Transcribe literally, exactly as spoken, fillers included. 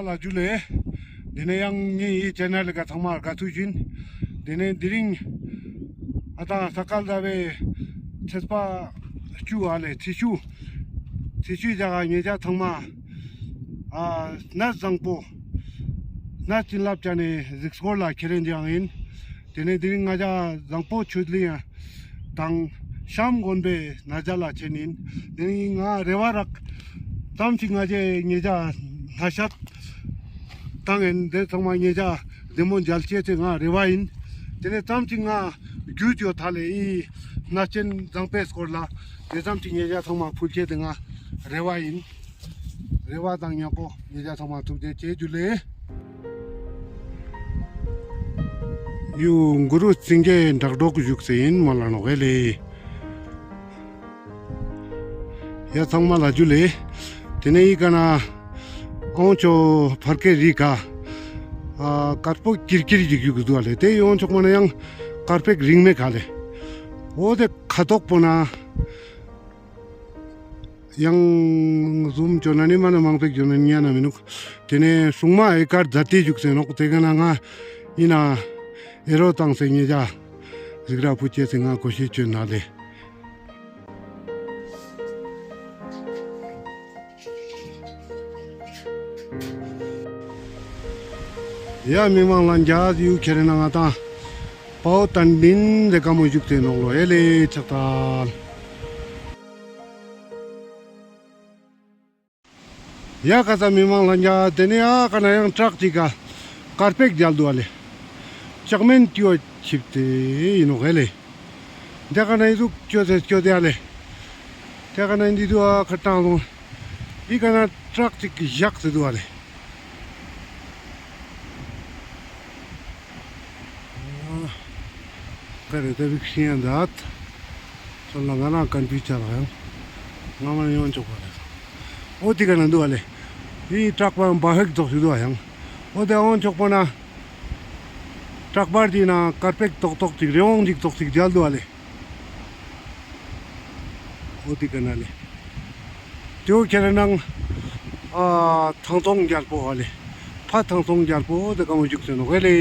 ལ་ཇུ་ལེ། དེ་ནས་ཡང་ངའི་ཡི་ཅེ་ནལ་ལ་ཚང་མ་དགའ་ཚུལ་བཞིན། དེ་ནས་དེ་རིང་ཨ་ད་ས་ག་ཟླ་བའི་ཚེས་པ་བཅུ་ཨ་ལེ། ཚེས་བཅུ། ཚེས་བཅུའི་ཞག་ག་ཉེ་ཞ་ཚང་མ་ཨ་གནས་བཟང་པོ་གནས་བྱིན་རླབས་ཅན་ནི་གཟིགས་སྐོར་ལ་ཁྱེར་རེན་ཡང་ཡིན། དེ་ནས་དེ་རིང་ང་ཞ་བཟང་པོ་ཆོས་གླིང་དང་ཤམ་དགོན་པའི་གནས་མཇལ་ལ་ཆེན་ཡིན། དེ་རིང་ང་རེ་བ་རག་ཙམ་ཞིག་ང་ཞའི་ཉེ་ཞ་ནས་ཤ་བཏང་ཡིན། དེ་ཚང་མ་ཉེ་ཞ་བདེ་མོ་མཇལ་ཅེས་ཏེ་ང་རེ་བ་ཡིན། དེ་ནས་ཙམ་ཞིག་ང་རྒྱུས་ཡོད་ཐ་ལེ་ཨི་གནས་ཆེན་བཟང་པོའི་སྐོར་ལ་དེ་ཙམ་ཞིག་ཉེ་ཞ་ཚང་མ་ཕུལ་ཅེས་ཏེ་ང་རེ་བ་ཡིན། རེ་བ་དང་མཉམ་པོ་ཉེ་ཞ་ཚང་མ་ཐུགས་རྗེ་ཆེ་ཇུ་ལེ། ཡུ་གུ་རུ་སེང་གེ་བྲག་དྲུག་བཞུགས་སེ་ཡིན་མོལ་ལ་ནོག་ཨེ་ལེ། ཡ་ཚང་མ་ལ་ཇུ་ལེ། དེ་ནས་ཡི་ག་ན་ཨོང་ཅོ་ཕར་ཁེ་རི་ཀ་ཨ་དཀར་པོ་ཀིར་ཀིར་ཞིག་བཞུགས་འདུག་ཨ་ལེ། དེ་ཡི་ཨོང་ཕྱོགས་པོ་ན་ཡང་དཀར་པེག་རིང་མེ་ཁ་ལེ། འོ་དེ་ཁ་ཐོག་པོ་ན་ཡང་ཟུམ་ཅོ་ན་ནི་མ་ན་མང་པེག་ཅོ་ན་ཉ་ན་མི་ནུག། དེ་ནས་སྲུང་མ་ཨེ་ཀར་ཛ་ཏི་བཞུགས་སེ་ནོག། དེ་ག་ན་ང་ཡིན་ན་ཨེ་རོ་བཏང་སེ་ཉེ་ཞ་གཟིགས་ར་ཕུལ་ཅེས་སེ་ང་གོ་ཤེས་ཅོ་ན་ལེ། ཡ་མི་མང་ལྷན་རྒྱས་ཡུ་ཁྱེར་ན་ང་དང་པའོ་ཏན་ཏིན་དེ་ཀ་མོ་བཞུགས་སེ་ནོག་ལོ་ཨེ་ལེ་ཆག་ཏལ། ཡ་ཀ་ས་མི་མང་ལྷན་རྒྱས་དེ་ནས་ཡ་ཀ་ན་ཡང་བྲག་ཅིག་ག་དཀར་པེག་མཇལ་འདུག་ཨ་ལེ། ལྕགས་མན་ཏིའོ་ཆིབས་ཏེ་ཡིན་ནོག་ཨེ་ལེ། དེ་ཀ་ན་ཡི་ཟུག་ཅོ་ཏེ་ཅོ་ཏེ་ཨ་ལེ། དེ་ཀ་ན་འདི་དུ་ཨ་ཁ་ཏང་ལོང་། ཡི་ཀ་ན་བྲག་ཅིག་གི་བཞག་སེ་འདུག་ཨ་ལེ། ཀ་རེ་ཏེ་བིག་ཤི་ཡང་དཱད། ཚོ་ལ་ང་རང་ཀན་པི་ཆ་ལ་ཡང་། ང་མ་ཡོང་ཆོག་པ་རེད། འོ་དེ་ཀ་ན་འདུག་ཨ་ལེ། ཡི་བྲག་པ་འབའ་ཧེག་ཙོགས་ཤིག་འདུག་ཨ་ཡང་། འོ་དེ་འོང་ཆོག་པོ་ན། བྲག་པར་དེ་ན་དཀར་པེག་ཏོག་ཏོག་ཅིག་རི་བོང་ཅིག་ཙོགས་ཅིག་མཇལ་འདུག་ཨ་ལེ། འོ་དེ་ཀ་ན་ལེ། དེའོ་ཁྱེར་ནང་ཨ་ཐང་སྟོང་རྒྱལ་པོ་ཨ་ལེ། ཕ་ཐང་སྟོང་རྒྱལ་པོ་དེ་ཀ་མོ་བཞུགས་སེ་ནོག་ཨེ་ལེ།